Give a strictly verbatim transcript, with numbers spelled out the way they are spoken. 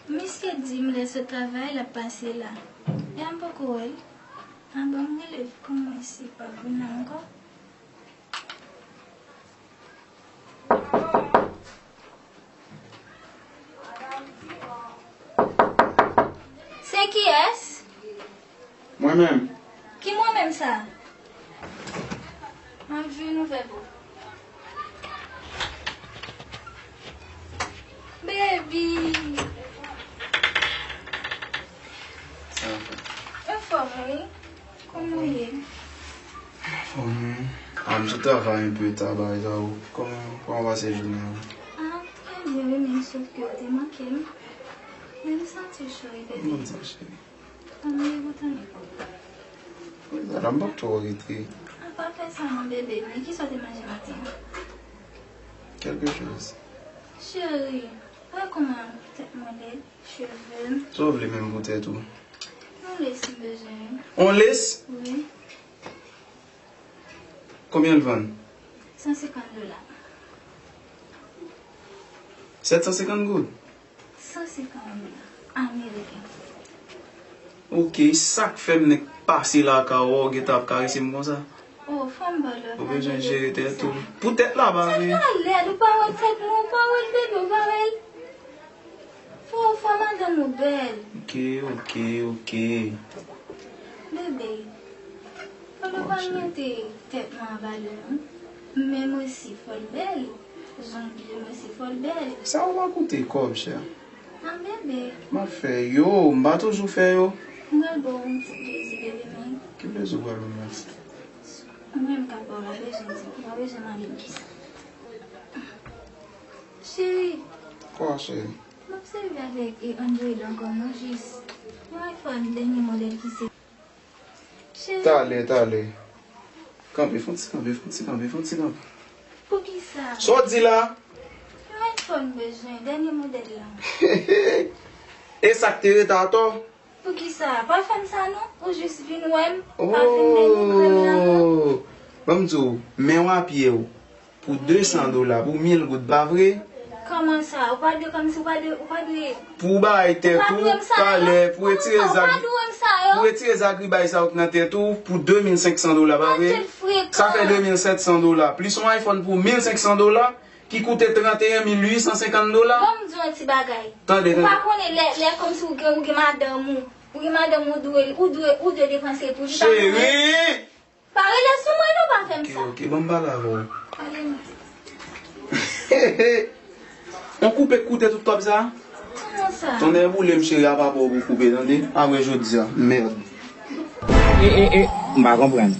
Misye di m lè sot travay l ap pase la. E a m poko wè l. A bon, m rele pou m wè si l pap vin la ankò. Se kiyès? Mwen menm. Ki mwen menm sa? M ap vin ouvè pou. Baby! Sa fè. Anfòm, wi. Kòman w ye? Anfòm, wi. Ah, m sot travay enpe ta bagay sa ou. Kòman, kòman w pase jounen an? Ah, trè byen, wi, men sof ke w te manke m. Men m santi w cho, wi, baby. Kòman sa, cheri? Ann leve w tande. Wi, dada, m p ap twò rete. A pa fè sa non, bebe. Men kisa w te manje maten an? Quelque chose. Cheri, wè kòman tèt mwen lèd, cheve m. Sa w vle menm pou tèt ou? Yon lace m bezwen, wi. On lace? Wi. Konbyen l vann? San senkant dola. Sèt san senkant goud? San senkant dola ameriken. Ok, sa k fè m nèk pase lakay ou, ou gentan ap karese m konsa? Oh, fò m ba w lòt la. Ou bezwen jere tèt ou. Pou tèt la, pa vre. Tèt la lèd, ou pa wè tèt mwen, ou pa wè l, bebe, ou pa wè l. Fò, fò madanm ou bèl. Ok, ok, ok. Bebe, fò nou pa mete tèt mwen an valè, non. Men mwen si fò l bèl. Zongli mwen si fò l bèl. Sa ou pa koute kòb, chè. An bebe. M ap fè yo, m pa toujou fè yo. Mwen bon, ti plezi, bebe, men. Ki plezi ou pral ban m la? Mwen menm k ap ba w la, bezwen di, ou pa bezwen mande m kisa. Cheri. Kwa, cheri? M ap sèvi avèk e Android ankò, non, jis yon iPhone dènye modèl ki se. Cheri. Talè, talè. Kanpe, fon ti kanpe, fon ti kanpe, fon ti kanpe. Poukisa? Sa w di la? Yon iPhone bezwen, dènye modèl la. E sa k te rete atò? Poukisa? Pa fè m sa non, ou jis vin wè m, pa vin dènye krèm la non. Oh! Ban m di w, men w a pye w. Pou de san dola, pou mil goud, pa vre? Kòman sa? Ou pa dwe kòmsi, ou pa dwe, ou pa dwe. Pou w bay tèt ou, talè, pou retire zag, pou retire zagribay sa yo k nan tèt ou, pou de mil senk san dola, pa vre? Sa fè de mil sèt san dola. Plis yon iPhone pou mil senk san dola, ki koute trannteyen mil uit san senkant dola. Ban m di w yon ti bagay. Tande, tande. Ou pa konnen lè, lè kòmsi ou gen, ou gen madanm ou, ou gen madanm ou dwe, ou dwe, ou dwe depanse pou li, pa vre? Cheri! Pa rele sou mwen non, pa fè m sa. Ok, ok, ban m pale avè w. Pale non. On koupe k koute tout kòb sa? Kòman sa? Tonnè boule m cheri, a pa bò pou koupe, tande? Apre jodi a, mèd. E, e, e, m pa konprann.